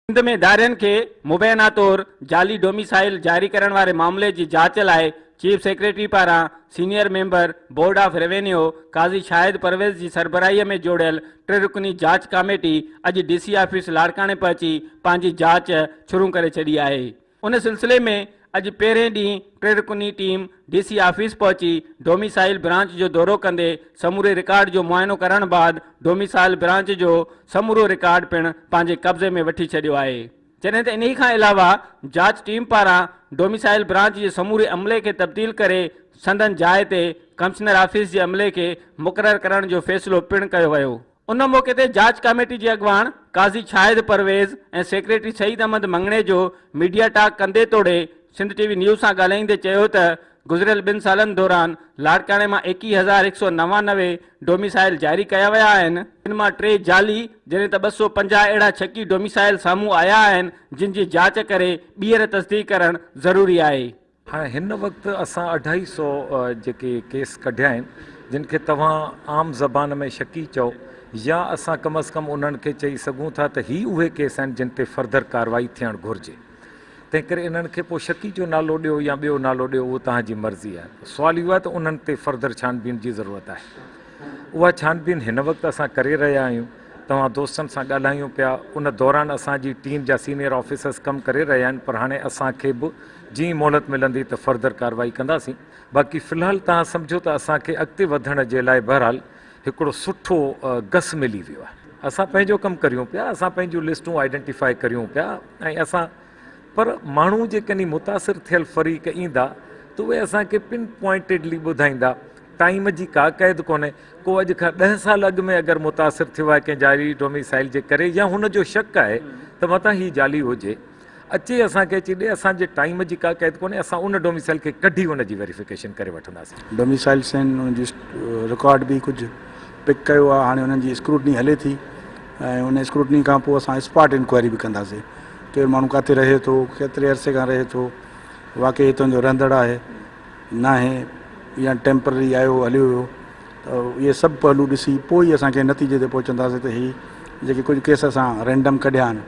سنڌ ۾ ڌارين کي مبينا طور جعلي ڊوميسائيل جاري ڪرڻ واري معاملي جي جاچ لاء چيف سيڪريٽري پاران senior member board of revenue Qazi Shahid Pervez جي سربراهي ۾ جوڙيل ٽه رڪني جاچ ڪاميٽي اڄ ڊي سي آفيس لاڙڪاڻي پهچي پنهنجي جاچ شروع ڪري ڇڏي آهي. ان سلسلي ۾ اڄ پهرين ڏينهن ٽي رڪني ٽيم ڊي سي آفيس پهچي ڊوميسائيل برانچ جو دورو ڪندي سموري رڪارڊ جو معائنو ڪرڻ بعد ڊوميسائيل برانچ جو سمورو رڪارڊ پڻ پنهنجي قبضي ۾ وٺي ڇڏيو آهي جڏهن ته انهي کان علاوه جاچ ٽيم پاران ڊوميسائيل برانچ جي سموري عملي کي تبديل ڪري سندن جاء تي ڪمشنر آفيس جي عملي کي مقرر ڪرڻ جو فيصلو پڻ ڪيو ويو. ان موقعي تي جاچ ڪاميٽي جي اڳواڻ Qazi Shahid Parvez ۽ secretary Saeed Ahmed Manganhejo media talk ڪندي توڙي سنڌ ٽي وي نيوز سان ڳالهائيندي چيو ته گذريل ٻن سالن دوران لاڙڪاڻي مان 21,199 ڊوميسائل جاري ڪيا ويا آهن، جن مان ٽي جعلي جڏهن ته 250 اهڙا شڪي ڊوميسائل سامهون آيا آهن جن جي جاچ ڪري ٻيهر تصديق ڪرڻ ضروري آهي. هاڻي هن وقت اسان اڍائي سو جيڪي ڪيس ڪڍيا آهن جن کي توهان عام زبان ۾ شڪي چئو يا اسان ڪم از ڪم انهن کي چئي سگهون ٿا ته هي اهي ڪيس آهن جن تي فردر ڪارروائي ٿيڻ گهرجي تنهن ڪري انهن کي پوء شڪي جو نالو ڏيو يا ٻيو نالو ڏيو اهو توهان جي مرضي آهي سوال اهو آهي ته انهن تي فردر ڇان بين جي ضرورت آهي اها ڇان بين هن وقت اسان ڪري رهيا آهيون توهان دوستن سان ڳالهايون پيا ان دوران اسان جي ٽيم جا سينيئر آفيسرس ڪم ڪري رهيا آهن پر هاڻي اسان کي به جيئن ئي مهلت ملندي ته فردر ڪارروائي ڪنداسين باقي في الحال توهان سمجهو ته اسان کي اڳتي وڌڻ جي لاء بهرحال هڪڙو سٺو گس ملي ويو آهي. اسان پنهنجو ڪم ڪريون پيا اسان پنهنجون لسٽون آئيڊنٽيفائي ڪريون پيا ۽ اسان پر ماڻهو جيڪڏهن متاثر ٿيل فريق ايندا ته اهي اسان کي پن پوائنٽيڊلي ٻڌائيندا ٽائيم جي ڪا قيد ڪونهي ڪو اڄ کان ڏهه سال اڳ ۾ اگر متاثر ٿيو آهي ڪنهن جعلي ڊوميسائل جي ڪري يا هن جو شڪ آهي ته متان هي جعلي هجي اچي اسان کي اچي ڏي اسان جي ٽائيم جي ڪا قيد ڪونهي اسان ان ڊوميسائل کي ڪڍي ان جي ويريفڪيشن ڪري وٺنداسين. ڊوميسائلس آهن انهن جي رڪارڊ به ڪجهه پڪ ڪيو آهي هاڻي انهن جي اسڪروٽني هلي ٿي ۽ ان اسڪروٽني کان پوء اسان اسپاٽ انڪوائري به ڪنداسين ڪير ماڻهو ڪاٿي رهي ٿو ڪيتري عرصي کان رهي ٿو واقعي هتان جو رهندڙ آهي ناهي يا ٽيمپرري آيو هليو ويو ته اهي سڀ پهلو ڏسي پوء ئي اسان ڪنهن نتيجي تي پهچنداسين ته هي جيڪي ڪجهه ڪيس اسان رينڊم ڪڍيا آهن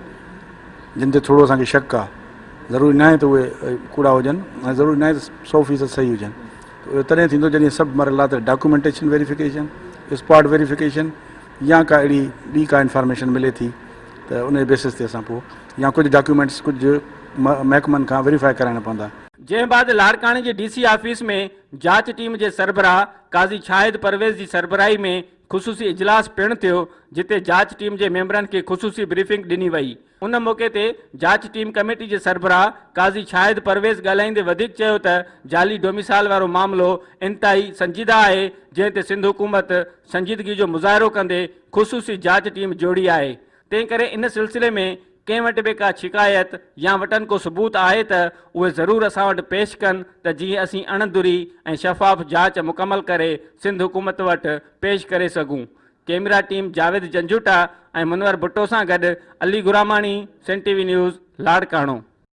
جن تي ٿورو اسان کي شڪ آهي ضروري ناهي ته اهي ڪوڙا هجن ۽ ضروري ناهي ته سو فيصد صحيح هجن ته اهو تڏهن ٿيندو جڏهن سڀ مرحلا ته ڊاڪيومينٽيشن ويريفڪيشن اسپاٽ ويريفڪيشن يا ڪا اهڙي ٻي ڪا انفارميشن ملي ٿي ته ان جي بيسس تي اسان پوء يا ڪجهه ڊاڪيومينٽس ڪجهه محڪمن کان ويريفائي ڪرائڻا پوندا. جنهن بعد لاڙڪاڻي جي ڊي سي آفيس ۾ جاچ ٽيم جي سربراهه قاضي شاهد پرويز جي سربراهي ۾ خصوصي اجلاس پڻ ٿيو جتي جاچ ٽيم جي ميمبرن کي خصوصي بريفنگ ڏني وئي ان موقعي تي جاچ ٽيم ڪميٽي جي سربراهه قاضي شاهد پرويز ڳالهائيندي وڌيڪ چيو ته جعلي ڊوميسائل وارو معاملو انتهائي سنجيده آهي جنهن تي سنڌ حڪومت سنجيدگي جو مظاهرو ڪندي خصوصي جاچ ٽيم جوڙي آهي تنهن ڪري ان سلسلي ۾ ڪنهن وٽ به ڪا شڪايت يا وٽن ڪو ثبوت آهي ته اهي ضرور اسان وٽ پيش ڪن ته جيئن اسين اڻ ڌري ۽ شفاف جاچ مڪمل ڪري سنڌ حڪومت وٽ پيش ڪري سگهون. ڪئميرا ٽيم جاويد جنجوٽا ۽ منور ڀٽو سان گڏ Ali Gurmani, Sindh T V news, Larkana.